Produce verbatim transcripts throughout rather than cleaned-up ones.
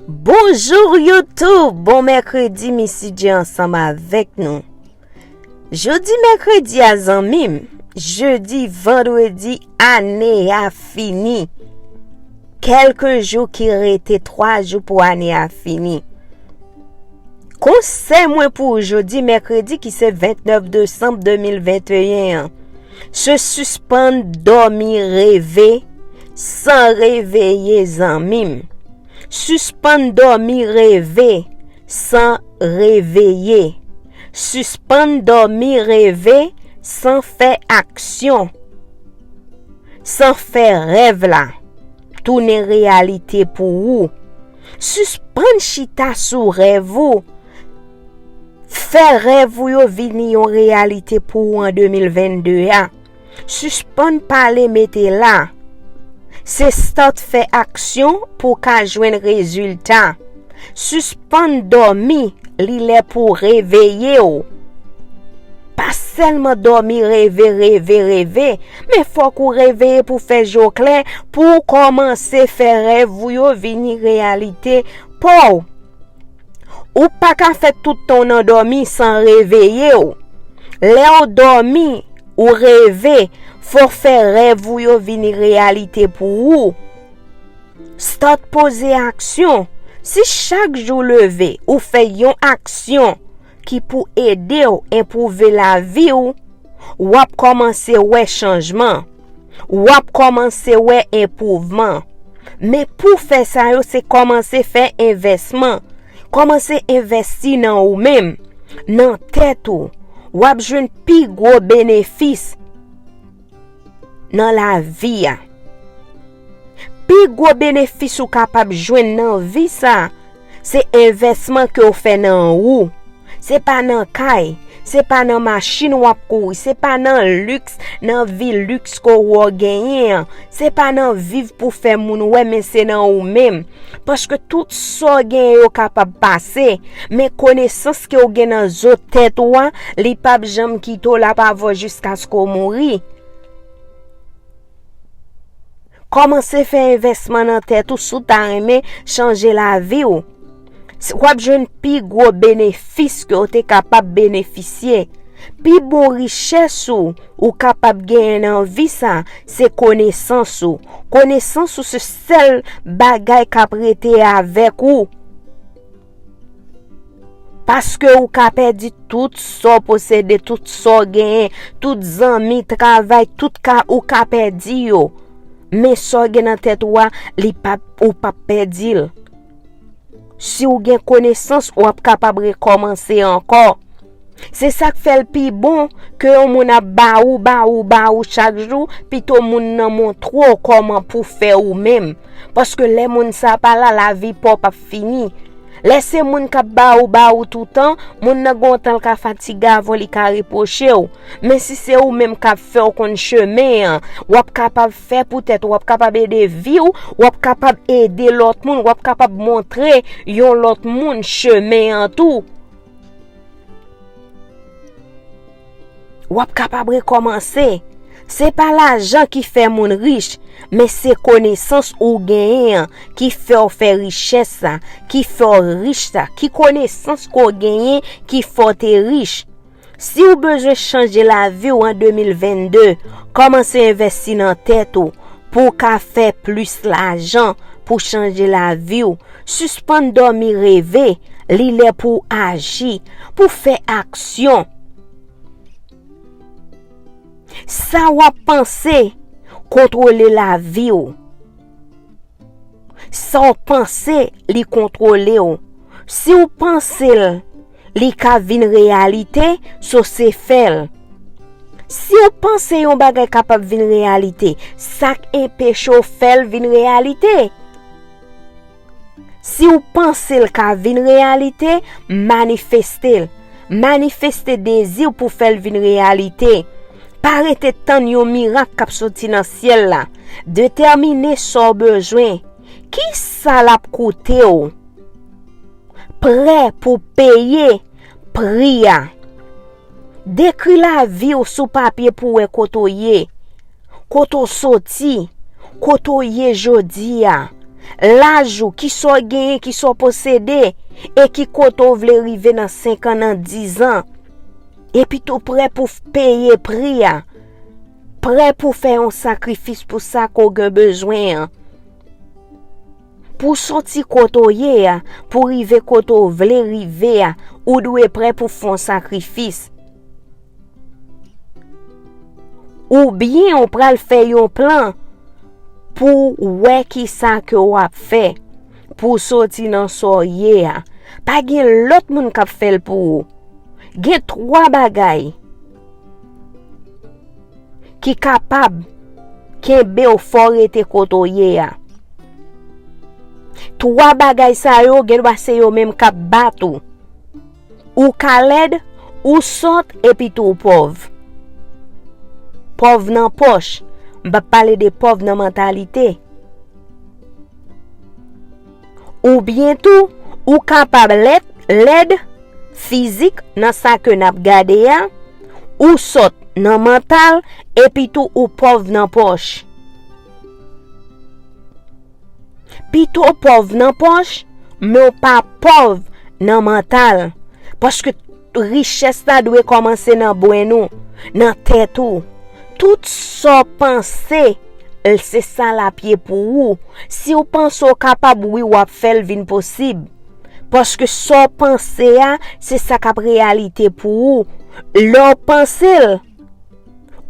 Bonjou YouTube! Bon mèkredi, Missy J ansanm avèk nou. Jodi mèkredi a, zanmi m, jedi, vandredi, ane a fini. Kèlke jou ki rete, twa jou pou ane a fini. Konsèy mwen pou ou jodi mèkredi ki se vennèf desanm de mil venteyen an. Se sispann dòmi reve san reveye, zanmi m. Sispann dòmi reve san reveye. Sispann dòmi reve san fè aksyon. San fè rèv la tounen reyalite pou ou. Sispann chita sou rèv ou. Fè rèv ou yo vini yon reyalite pou ou an de mil vennde a. Sispann pale mete la. Se start fè aksyon pou w ka jwenn rezilta. Sispann dòmi, li lè pou w reveye w. Pa sèlman dòmi, reve, reve, reve, men fòk ou reveye pou fè je w klè, pou w kòmanse fè rèv ou yo vini reyalite pa w. Ou pa ka fè tout tan w nan dòmi san reveye w. Lè w dòmi, ou reve, fò w fè rèv ou yo vini reyalite pou ou. Start poze aksyon. Si chak jou w leve, ou fè yon aksyon ki pou ede w enpwouve lavi w, w ap kòmanse wè chanjman. W ap kòmanse wè enpwouvman. Men pou fè sa yo, se kòmanse fè envèsman. Kòmanse envèsti nan ou menm, nan tèt ou. W ap jwenn pi gwo benefis nan lavi a. Pi gwo benefis ou kapab jwenn nan vi sa, se envèsman ke w fè nan ou. Se pa nan kay, se pa nan machin w ap kouri, se pa nan liks, nan vi liks ke w genyen an, se pa nan viv pou fè moun wè, men se nan ou menm. Paske tout sa w genyen yo kapab pase, men konesans ke w gen nan zo tèt ou a, li p ap janm kite w, l ap avè w jiskaske w mouri. Kòmanse fè envèsman nan tèt ou si w ta renmen chanje lavi w. S-, w ap jwenn pi gwo benefis ke w te kapab benefisye. Pi bon richès ou, ou kapab genyen nan vi sa, se konesans ou. Konesans ou se sèl bagay k ap rete avèk ou. Paske ou ka pèdi tout sa w posede, tout sa w genyen, tout zanmi, travay, tout ka, ou ka pèdi yo. Men sa w gen nan tèt ou a, li p ap, ou p ap pèdi l. Si w gen konesans, w ap kapab rekòmanse ankò. Se sa k fè l pi bon ke yon moun ap ba ou, ba ou, ba ou chak jou, pito moun nan montre w kòman pou fè ou menm. Paske lè moun sa pa la, lavi pa w p ap fini. Lè se moun k ap ba ou, ba ou toutan, moun nan gen yon tan l ka fatige avan li ka repwoche w. Men si se ou menm k ap fè w konn chemen an, w ap kapab fè poutèt ou, w ap kapab ede vi w, w ap kapab ede lòt moun, w ap kapab montre yon lòt moun chemen an tou. W ap kapab rekòmanse. Se pa lajan ki fè moun rich, men se konesans ou genyen an ki fè w fè richès sa, ki fè w rich sa, ki konesans ke w genyen ki fè w te rich. Si w bezwen chanje lavi w an de mil vennde, kòmanse envèsti nan tèt ou pou w ka fè plis lajan pou chanje lavi w. Sispann dòmi reve, li lè pou w aji, pou w fè aksyon. Sa w ap panse kontwole lavi w. Sa w panse, li kontwole w. Si w panse l, li ka vin reyalite, so se fè l. Si w panse yon bagay kapab vin reyalite, sa k anpeche w fè l vin reyalite? Si w panse l ka vin reyalite, manifeste l. Manifeste dezi w pou fè l vin reyalite. Pa rete tann yon mirak k ap soti nan syèl la. Detèmine sa w bezwen. Kisa l ap koute w? Prè pou peye pri a. Dekri lavi w sou papye pou w wè kote w ye, kote w soti, kote w ye jodi a. Laj ou, kisa w genyen, kisa w posede, e ki kote w vle rive nan senk an, nan diz an. Epi tou prè pou peye pri a. Prè pou fè yon sakrifis pou sa ke w gen bezwen an. Pou w soti kote w ye a, pou w rive kote w vle rive a, ou dwe prè pou w fè yon sakrifis. Oubyen ou pral fè yon plan pou w wè kisa ke w ap fè pou w soti nan sa w ye a. Pa gen lòt moun k ap fè l pou ou. Gen twa bagay ki kapab kenbe w fò rete kote w ye a. Twa bagay sa yo, gen dwa se yo menm k ap bat ou. Ou ka lèd, ou sòt, epi tou ou pòv. Pòv nan pòch. M p ap pale de pòv nan mantalite. Oubyen tou, ou kapab lèd, lèd, fizik, nan sa ke n ap gade a, ou sòt nan mantal, epi tou ou pòv nan pòch. Pito w pòv nan pòch, men w pa pòv nan mantal. Paske richès la dwe kòmanse nan brenn ou, nan tèt ou. Tout sa w panse, l se sa l ap ye pou ou. Si w panse w kapab, wi, w ap fè l vin posib. Paske sa w panse a, se sa k ap reyalite pou ou. Lè w panse l,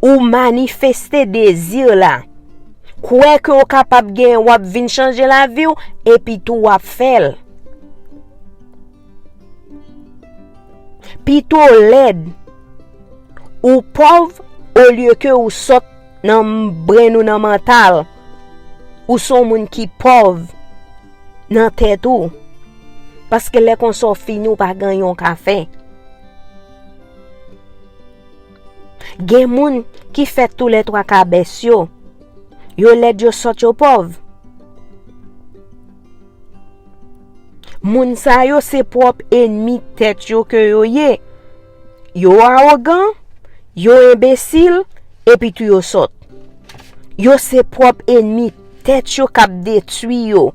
ou manifeste dezi la. Kwè ke w kapab gen, w ap vin chanje lavi w, epi tou w ap fè l. Pito w lèd, ou pòv, olye ke ou sòt nan brenn ou, nan mantal. Ou se yon moun ki pòv nan tèt ou. Paske lè konsa w fini, ou pa gen anyen w ka fè. Gen moun ki fèt toulètwa kabès yo. Yo lèd, yo sòt, yo pòv. Moun sa yo se pwòp ènmi tèt yo ke yo ye. Yo awogan, yo enbesil, epi tou yo sòt. Yo se pwòp ènmi tèt yo k ap detwi yo.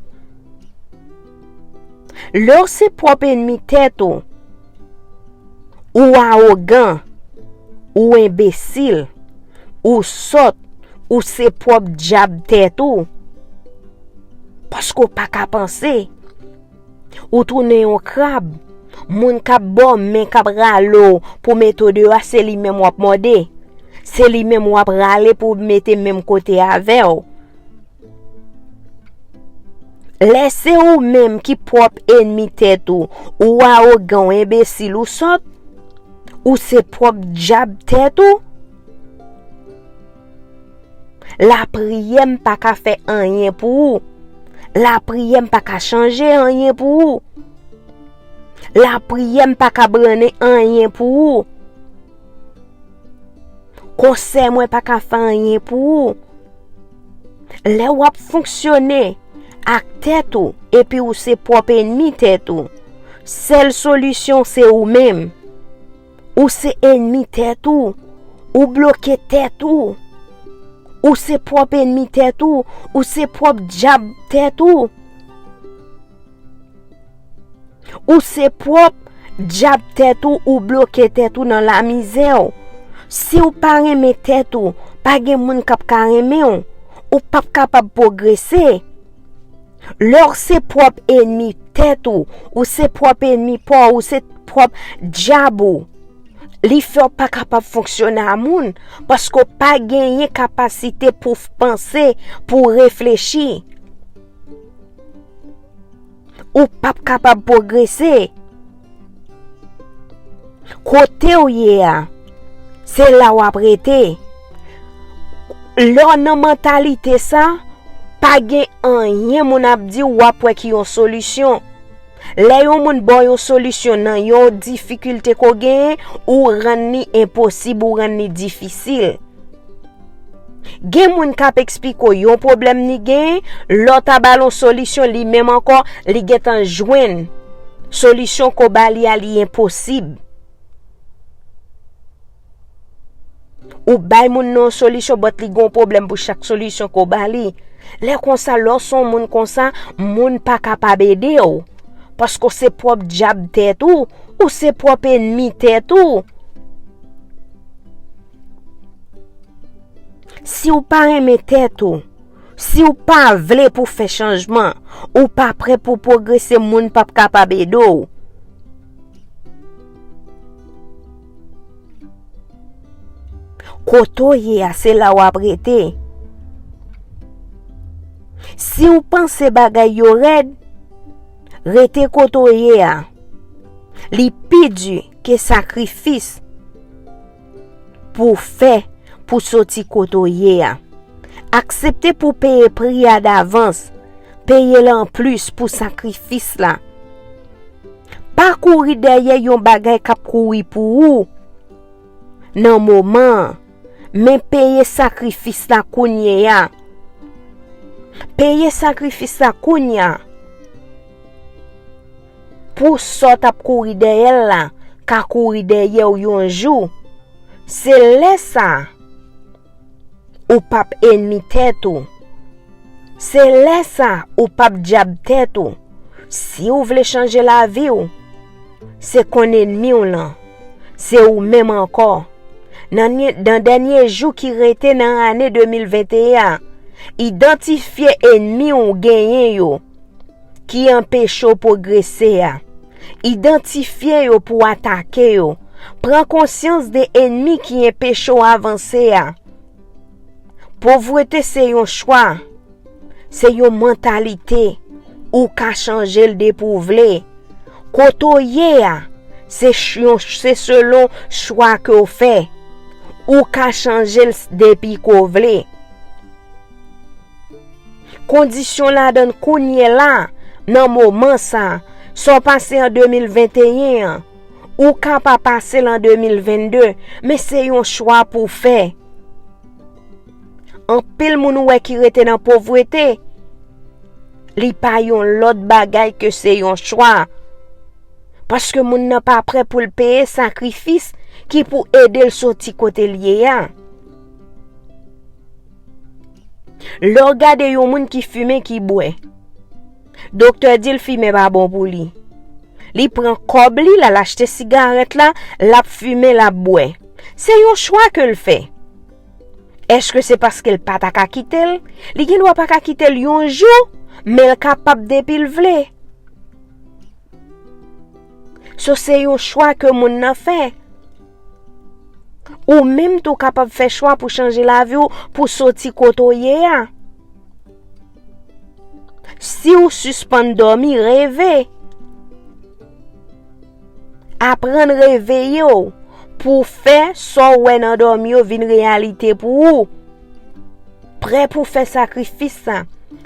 Lè w se pwòp ènmi tèt ou, ou awogan, ou enbesil, ou sòt, ou se pwòp dyab tèt ou. Paske w pa ka panse. Ou tounen yon krab. Moun k ap ba w men, k ap rale w pou mete w deyò a, se li menm w ap mòde. Se li menm w ap rale pou mete menm kote avè w. Lè se ou menm ki pwòp ènmi tèt ou, ou awogan, ou enbesil, ou sòt, ou se pwòp dyab tèt ou, lapriyè m pa ka fè anyen pou ou. Lapriyè m pa ka chanje anyen pou ou. Lapriyè m pa ka brannen anyen pou ou. Konsèy mwen pa ka fè anyen pou ou. Lè w ap fonksyone ak tèt ou, epi ou se pwòp ènmi tèt ou, sèl solisyon se ou menm. Ou se ènmi tèt ou. Ou bloke tèt ou. Ou se pwòp ènmi tèt ou. Ou se pwòp dyab tèt ou. Ou se pwòp dyab tèt ou, ou bloke tèt ou nan lamizè w. Si w pa renmen tèt ou, pa gen moun k ap ka renmen w. Ou p ap kapab pwogrese. Lè w se pwòp ènmi tèt ou, ou se pwòp ènmi pa w, ou se pwòp dyab ou. Li fè w pa kapab fonksyone a moun, paske w pa genyen kapasite pou w panse, pou w reflechi. Ou p ap kapab pwogrese. Kote w ye a, se la w ap rete. Lè w nan mantalite sa, pa gen anyen moun ap di w w ap wè ki yon solisyon. Lè yon moun ba w yon solisyon nan yon difikilte ke w genyen, ou rann li enposib, ou rann li difisil. Gen moun k ap eksplike w yon pwoblèm li genyen, lòt a ba l yon solisyon, li menm ankò, li gentan jwenn solisyon ke w ba li a, li enposib. Ou bay moun nan yon solisyon, but li gen yon pwoblèm pou chak solisyon ke w ba li. Lè konsa, lè w se yon moun konsa, moun pa kapab ede w. Paske w se pwòp dyab tèt ou, ou se pwòp ènmi tèt ou. Si w pa renmen tèt ou, si w pa vle pou w fè chanjman, ou pa prè pou w pwogrese, moun p ap kapab ede w. Kote w ye a, se la w ap rete. Si w panse bagay yo rèd, rete kote w ye a. Li pi di ke sakrifis pou w fè pou soti kote w ye a. Aksepte pou w peye pri a davans. Peye l anplis pou sakrifis la. Pa kouri dèyè yon bagay k ap kouri pou ou nan moman an, men peye sakrifis la kounye a. Peye sakrifis la kounye a. Pou sa w t ap kouri dèyè l la, ka kouri dèyè w yon jou. Se lè sa a, ou p ap ènmi tèt ou. Se lè sa a, ou p ap dyab tèt ou. Si w vle chanje lavi w, se konn ènmi w lan. Se ou menm ankò. Nan, nan dènye jou ki rete nan ane de mil venteyen an, idantifye ènmi w genyen yo ki anpeche w pwogrese a. Idantifye yo pou w atake yo. Pran konsyans de ènmi ki anpeche w avanse a. Povrete se yon chwa, se yon mantalite. Ou ka chanje l depi w vle. Kote w ye a, se ch-, yon, se selon chwa ke w fè. Ou ka chanje l s-, depi ke w vle. Kondisyon ladan l kounye la, nan moman sa, sa w pase an de mil venteyen an, ou ka pa pase l an de mil vennde, men se yon chwa pou w fè. Anpil moun ou wè ki rete nan povrete, li pa yon lòt bagay ke se yon chwa. Paske moun nan pa prè pou l peye sakrifis ki pou ede l soti kote l ye a. Lè w gade yon moun ki fimen, ki bwè, doktè di l fimen pa bon pou li. Li pran kòb li, l al achte sigarèt la, l ap fimen, l ap bwè. Se yon chwa ke l fè. Èske se paske l pa ta ka kite l? Li gen dwa pa ka kite l yon jou, men l kapab depi l vle. So, se yon chwa ke moun nan fè. Ou menm tou kapab fè chwa pou chanje lavi w, pou soti kote w ye a. Si w sispann dòmi, reve. Aprann reveye w pou w fè sa w wè nan dòmi yo vin reyalite pou ou. Prè pou w fè sakrifis sa.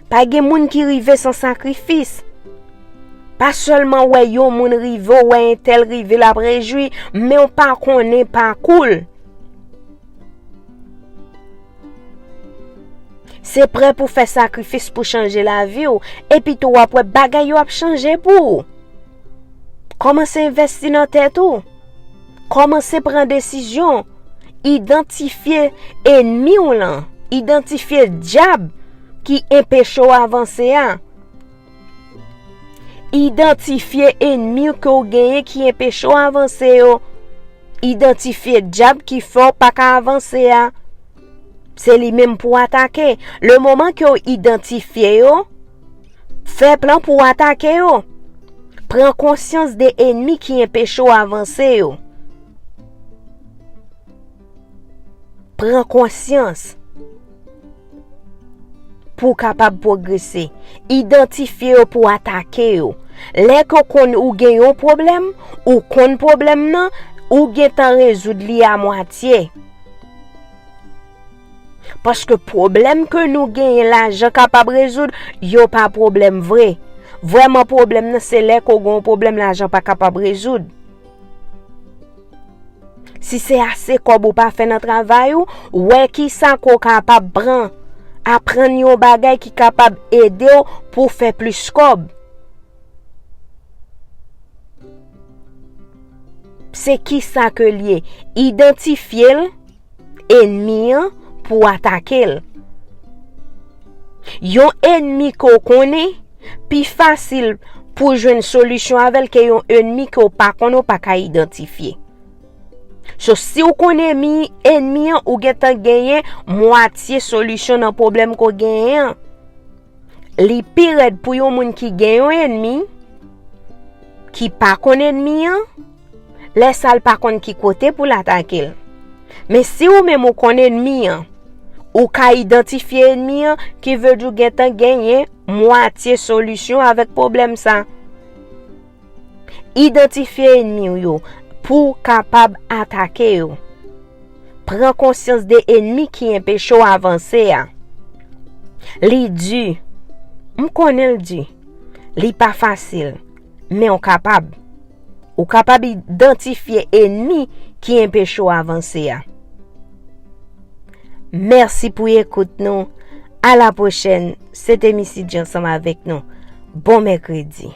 Pa gen moun ki rive san sakrifis. Pa sèlman wè yon moun rive, w wè entèl rive, l ap rejwi, men w pa konnen pakou l. Se prè pou fè sakrifis pou chanje lavi w, epi tou w ap wè bagay yo ap chanje pou ou. Kòmanse envèsti nan tèt ou. Kòmanse pran desizyon. Idantifye ènmi w lan. Idantifye dyab ki enpeche w avanse a. Idantifye ènmi ke w genyen ki enpeche w avanse yo. Idantifye dyab ki fè w pa ka avanse a. Se li menm pou w atake. Le moman ke w idantifye yo, fè plan pou w atake yo. Pran konsyans de ènmi ki enpeche w avanse yo. Pran konsyans pou w kapab pwogrese. Idantifye yo pou w atake yo. Lè ke w konn ou gen yon pwoblèm, ou konn pwoblèm nan, ou gentan rezoud li a mwatye. Paske pwoblèm ke nou genyen lajan kapab rezoud, yo pa pwoblèm vre. Vrèman pwoblèm nan se lè ke w gen yon pwoblèm lajan pa kapab rezoud. Si se ase kòb ou pa fè nan travay ou, wè kisa ke w kapab pran. Aprann yon bagay ki kapab ede w pou w fè plis kòb. Se kisa ke l ye? Idantifye l, ènmi an, pou w atake l. Yon enmi ke w konnen, pi fasil pou jwenn solisyon avè l ke yon enmi ke w pa konnen, w pa ka idantifye. So, si w konnen enmi, enmi an, ou gentan genyen mwatye solisyon nan pwoblèm ke w genyen an. Li pi rèd pou yon moun ki gen yon enmi, ki pa konn enmi an, lè sa l pa konn ki kote pou l atake l. Men si ou menm ou konn enmi an, ou ka idantifye enmi an, ki vle di w gentan genyen mwatye solisyon avèk pwoblèm sa. Idantifye enmi w yo pou w kapab atake yo. Pran konsyans de enmi ki enpeche w avanse a. Li di, m konnen l di, li pa fasil, men w kapab. Ou kapab idantifye enmi ki enpeche w avanse a. Mèsi pou ekout nou. A la pwochèn. Se te Missy G ansanm avèk nou. Bon mèkredi.